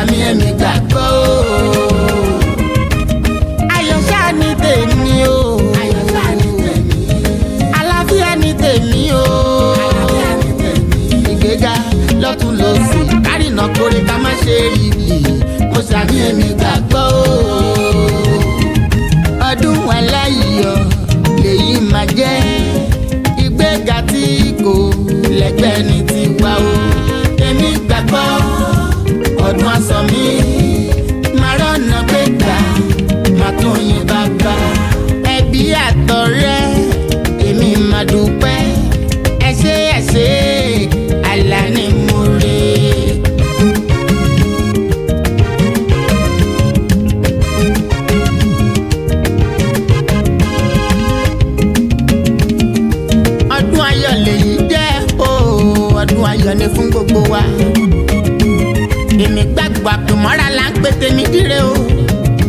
Ṣàmì, ẹ̀mí gbàgbọ́ o. Ayọ̀ ṣáà ní tèmi o. Ayọ̀ ṣáà ní tèmi. Àlàáfíà ní tèmi o. Àlàáfíà ní tèmi. Ìgbéga lọ́tún lósì, kárìnà kórè ká má ṣe ibi. Mo ṣàmì, ẹ̀mí gbàgbọ́ o. Ọdún aláyọ̀ lèyí máa jẹ́, ìgbéga tí kò lẹ́gbẹ́ ní tiwa o. Èmi gbàgbọ́, ọdún aṣọ mi máa rọ́nà gbégbá, máa tún yin bàbá. Ẹbí àtọ̀rẹ́ èmi máa dúpẹ́. Ẹ ṣé, ẹ ṣé, àlá ni mo rí. Ọdún ayọ̀ lèyí jẹ́ o, ọdún ayọ̀ ni fún gbogbo wa. Èmi gbàgbọ́, àpèmọ́ra là ń pè tèmi dire o.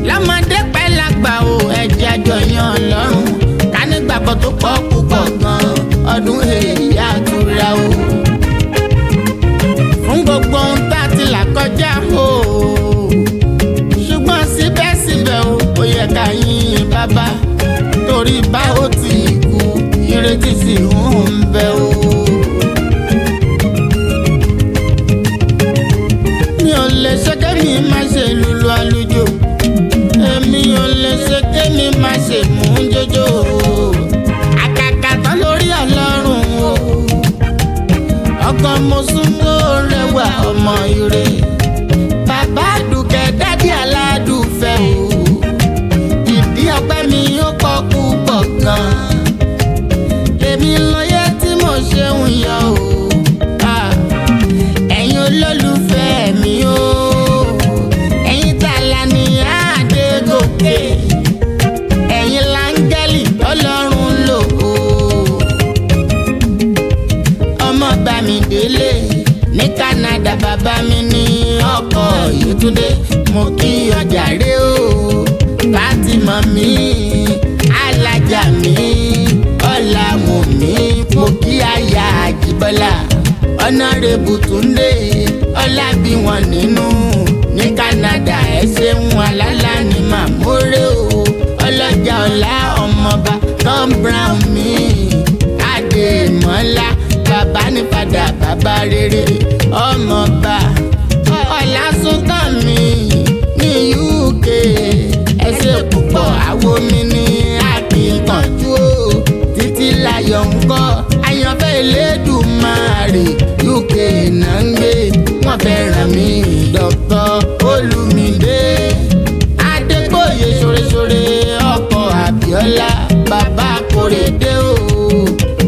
Lọ́mọdé pẹ́ lágbà o, ẹ̀jẹ̀ àjọyàn Ọlọ́run ká nígbàgbọ́ tó pọ̀ púpọ̀ gan-an. Ọdún èyí àtúrà o fún gbogbo ohun tá a ti là kọjá o. Ṣùgbọ́n síbẹ̀síbẹ̀ o, ó yẹ ká yìn bàbá, torí bá ó ti kú, ìrètí sì ń bẹ o. Mi ò lè ṣe kémi má ṣe lùlù àlùjò, èmi ò lè ṣe kémi má ṣe mú jójó o. Àkàkà tán lórí Ọlọ́run o. Ọkọ mo súnmọ́, rẹwà ọmọ ire, bàbá àdùkẹ́, dádì aládùúfẹ́ o. Ìdí ọpẹ́ mi ó pọ̀ púpọ̀ gan-an. Èmi lọ́yẹ́ tí mo ṣe ń yọ o. Ah, ẹ̀yin olólùfẹ́ mi o, ẹ̀yin tààlà ní Àdégòkè, ẹ̀yin láńgẹ́lì tọ́lọ́run lò ó. Ọmọ bá mi délé ní Canada, bàbá mi ní ọkọ Yétúndé, mo kí ọjà rẹ o. Fatima mi, alájà mi, ọ̀làwùn mi, mo kí aya Àjíbọ́lá, ọ̀nàrẹ́bù Túndé ọ̀làbíwọ̀n nínú ní Canada. Ẹ ṣeun, alálà ní màmúrè o. Ọlọ́jà ọ̀la, ọmọọba Tom Brown mi, Adémọ́lá, bàbá ní padà, bàbá rere, ọmọọba Ọlásùnkàn mi ní UK, ẹ ṣé púpọ̀. Àwo mi ní akíkanjú o. Títí láyọ̀ ńkọ́, àyànfẹ́ Elédùmarè, UK náà ń gbé, wọ́n fẹ́ràn mi. Dr. Olùmídé Adégbòye, ṣoreṣore, ọkọ Abíọ́lá, bàbá Kòrédé o.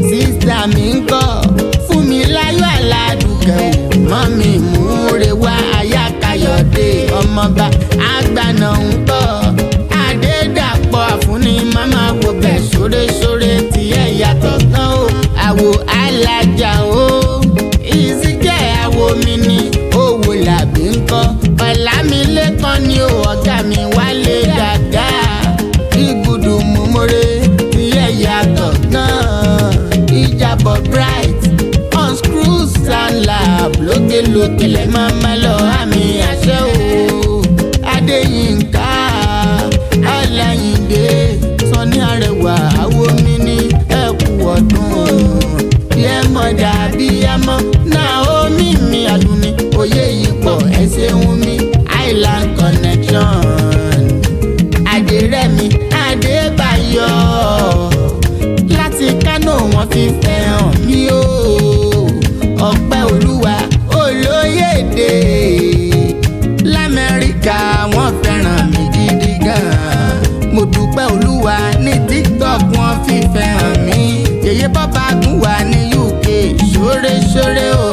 Sísá mi ń kọ́, fún mi láyọ̀ aládùúkẹ́ o. Mọ́mí múre wá, ayákayọ̀dé, ọmọọba àgbàna ń kọ́, Adédàpọ̀ àfúnni máma wo bẹ̀, ṣoreṣore tiẹ̀ yàtọ̀ tán o. Àwò alájà o, ìsìnkẹ́ àwo mi ni owó làbí ń kọ́, Ọ̀làmílẹ́kan ni o. Ọ̀gá mi wálé dáadáa, ìgùdù múmúre tiẹ̀ yàtọ̀ gan-an. Ìjàbọ̀ bright unscrew sound lab, lókèlókè lẹ́ máa má lọ, àmì àṣẹ o. Adéyínká Aláyíndé Sọní Arẹwà, àwo mi ní ẹkú ọdún. Bí ẹ mọ̀ dàbí àmọ́ Naomi mi, àdùnní òye yìí pọ̀, ẹ ṣeun mi. Island Connection, Adérẹ̀mí Adébáyọ̀ láti Kánò, wọ́n fi fẹ́ hàn mí o. Ọpẹ́ Olúwa Olóyèdè l'Amẹ́ríkà, wọ́n fẹ́ràn mi gidi gan. Mo dúpẹ́ Olúwa ní TikTok, wọ́n fi fẹ́ hàn mí. Yèyé bọ́ba gùn wà ní UK, ṣóréṣóré o.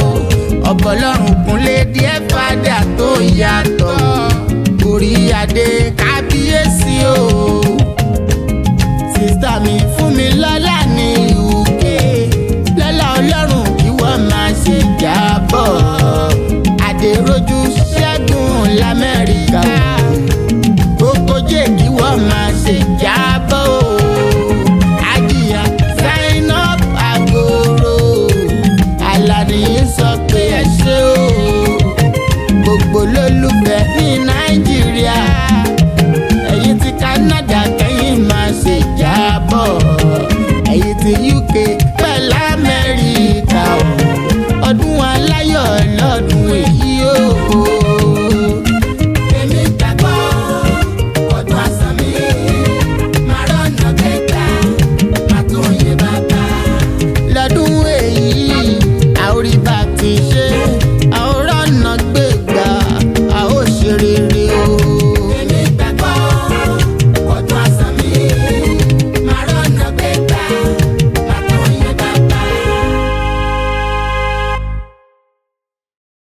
Ọ̀bọ̀lọ́run kúnlé díẹ̀, fàdà tó yàtọ̀, orí adé, kábíyèsí o. Sísá mi fún mi lọ́lá.